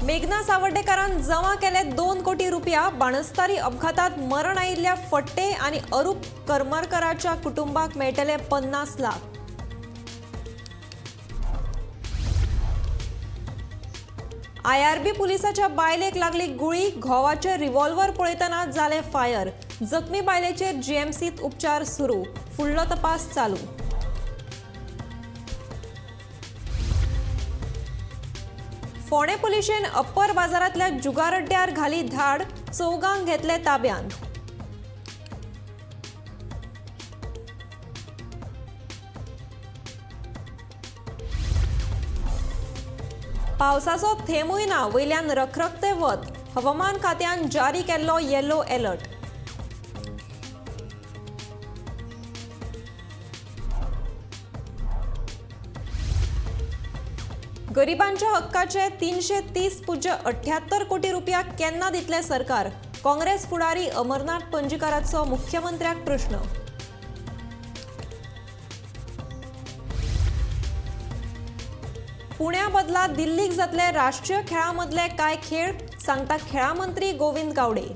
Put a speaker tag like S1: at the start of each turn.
S1: मेघना सावर्डेकारान जमा केले 2 कोटी रुपया. बाणस्तारी अपघातात मरण आयिल्ल्या फट्टे आनी अरूप करमरकराच्या कुटुंबाक मेळटले 50 लाख. आयआरबी पुलिसाच्या बायलेक लागली गुळी. घोवाचे रिव्हॉल्वर पळयतना जालें फायर. जखमी बायलेचेर जीएमसीत उपचार सुरू. फुडलो तपास चालू. फोंडें पुलिशेन अप्पर बाजारांतल्या जुगार अड्ड्यार घाली धाड. 4 घेतले ताब्यांत. पावसाचो थेंबूय ना, वयल्यान रखरखते वत. हवामान खात्यान जारी केल्लो येलो अलर्ट. गरिबांच्या हक्काचे 330.78 कोटी रुपया केन्ना दितले सरकार? काँग्रेस फुडारी अमरनाथ पणजीकाराचो मुख्यमंत्र्याक प्रश्न. पुण्या बदला दिल्लीक जातले राष्ट्रीय खेळां मदले कांय खेळ, सांगता खेळां मंत्री गोविंद गावडे.